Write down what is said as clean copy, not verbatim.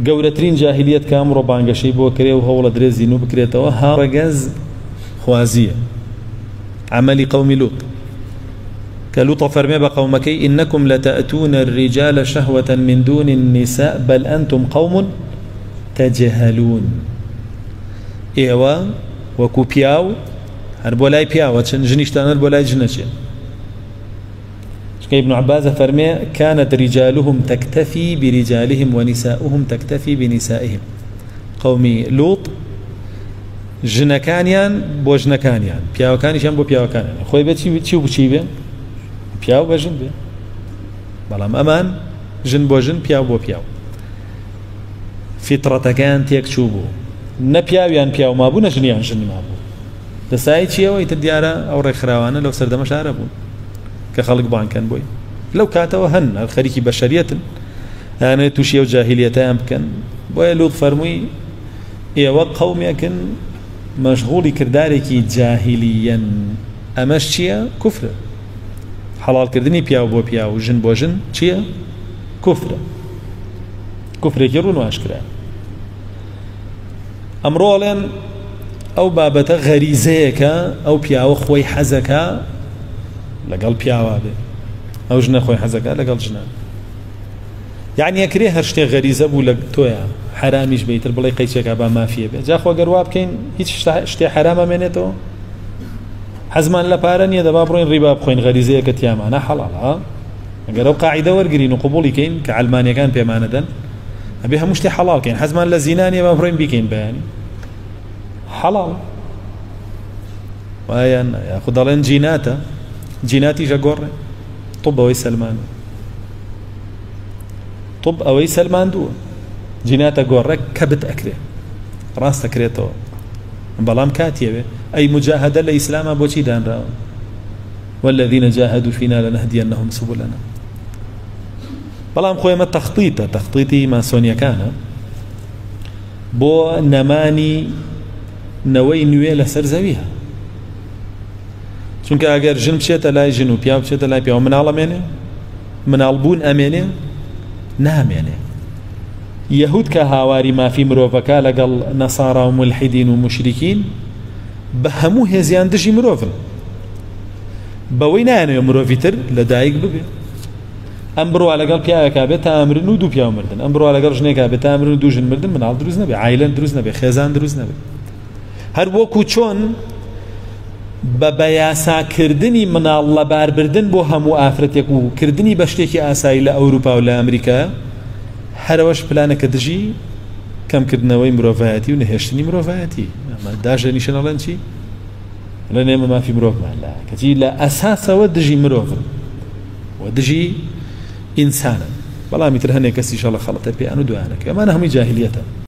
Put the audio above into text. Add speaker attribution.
Speaker 1: گەورەترین جاهیلیەت کە ئەمڕۆ بانگەشەی بۆ کرێ و هەوڵە درێ زینوو بکرێتەوە هاوڕەگەز خوازیە عەمەلی قەومی لوط کە لوط فەرمێ بە قەومەکەی إنكم لتأتون الرجال شهوة من دون النساء بل أنتم قوم تجهلون ئێوە وەکو پیاو هەر بۆ لای پیاوە چن ژنیشتان هەر بۆ لای ژنەچێ. چونکە ابن عباس ئەفەرمێ، كانت رجالهم تكتفي برجالهم ونساؤهم تكتفي بنسائهم، قەومی لوط ژنەکانیان بۆ ژنەکانیان پیاوەکانیشیان بۆ پیاوەکانیان، خۆی بێ چی چی و بچی بێ پیاو بە ژن بێ، بەڵام ئەمان ژن بۆ ژن پیاو بۆ پیاو. فیتڕەتەکەیان تێک چوو بوو، نە پیاویان پیاو مابوو نە ژنیان ژن مابوو. لە سایەی چیەوە ئیتر دیارە ئەو ڕێکخراوانە لەو سەردەمە شارە بوون کە خەڵک بانکەن بۆی لەو کاتەوە هەن هەر خەریکی بەشەریەتن ئەیانەوێت تووشی ئەو جاهیلیەتیان بکەن. بۆیە لوط فەرمووی ئێوە قەومێکن مەشغوڵی کردارێکی جاهیلیەن، ئەمەش چییە؟ کوفرە. حەڵاڵکردنی پیاو بۆ پیاو و ژن بۆ ژن چییە؟ کوفرە، کوفرێکی ڕوون و ئاشکرا. ئەمڕۆ ئەڵێن ئەو بابەتە غەریزەیەکە، ئەو پیاوە خۆی حەزەکا لەگەڵ پیاوا بێ، ئەو ژنە خۆی حەزەکا لەگەڵ ژنە. یعنی ئەکرێ هەر شتێ غەریزە بوو لە تۆیا حەرامیش بێ، ئیتر بڵێ قەیچێکا با مافیە بێ. جا خۆ گەر وا بکەین هیچ شتێ حەرام ئەمێنێتەوە؟ حەزمان لە پارە نییە دەبا بڕۆین ڕیبا بخۆین، غەریزەیەکە تیامانە حەڵاڵە. ئەگەر ئەو قاعیدە وەرگرین و قبوڵی کەین کە عەلمانیەکان پێمانەدەن، ئەبێ هەموو شتێ حەڵاڵ کەین. حەزمان لە زینا نییە با بڕۆین بیکەین بەیانی حەڵاڵ وایە. یاخود دەڵێن جیناتە، جیناتیش ئەگۆڕێ. طب ئەوەی سەلماندووە، طب ئەوەی سەلماندووە جیناتە گۆڕێ کەبت ئەکرێ ڕاست ئەکرێتەوە، بەڵام کاتیەوێ. ئەی مجاهدە لە ئیسلاما بۆچی دانراوە؟ والذین جاهدوا فینا لنهدینهم سبلنا. بەڵام خۆی ئەمە تەخطیتە، تەخطیتی ماسۆنیەکانە بۆ نەمانی نەوەی نوێ لەسەر زەویە. چونکە ئەگەر ژن بچێتە لای ژن و پیاو بچێتە لای پیاو، مناڵ ئەمێنێ؟ مناڵ بوون ئەمێنێ؟ نامێنێ. یەهود کە هاواری مافی مرۆڤەکە لەگەڵ نەسارا و مولحیدین و مشریکین، بە هەموو هێزیان دژی مرۆڤن، بەوەی نایانەوێ مرۆڤی تر لەدایک ببێ. ئەم بڕوا لەگەڵ پیاوێکا بێت تا ئەمرن و دوو پیاو مردن، ئەم بڕوا لەگەڵ ژنێکا بێت تا ئەمرن و دوو ژن مردن، مناڵ دروست نەبێ، عایلە دروست نەبێ، خێزان دروست نەبێ. هەر وەکو چۆن بە بەیاساکردنی مناڵ لەباربردن بۆ هەموو ئافرەتێک و کردنی بە شتێکی ئاسایی لە ئەوروپا و لە ئەمریکا، هەرەوەش پلانەکە دژی کەمکردنەوەی مرۆڤایەتی و نەهێشتنی مرۆڤایەتی. ئەمە داژە نیشن ئەڵێن چی؟ ئەڵێن ئێمە مافی مرۆڤمان لا، کەچی لە ئەساسەوە دژی مرۆڤن و دژی ئینسانن. بەڵام ئیتر هەنێک کەسیش هەڵە خەڵەتە پێیان و دوایانەکە. ئەمانە هەمووی جاهلیەتە.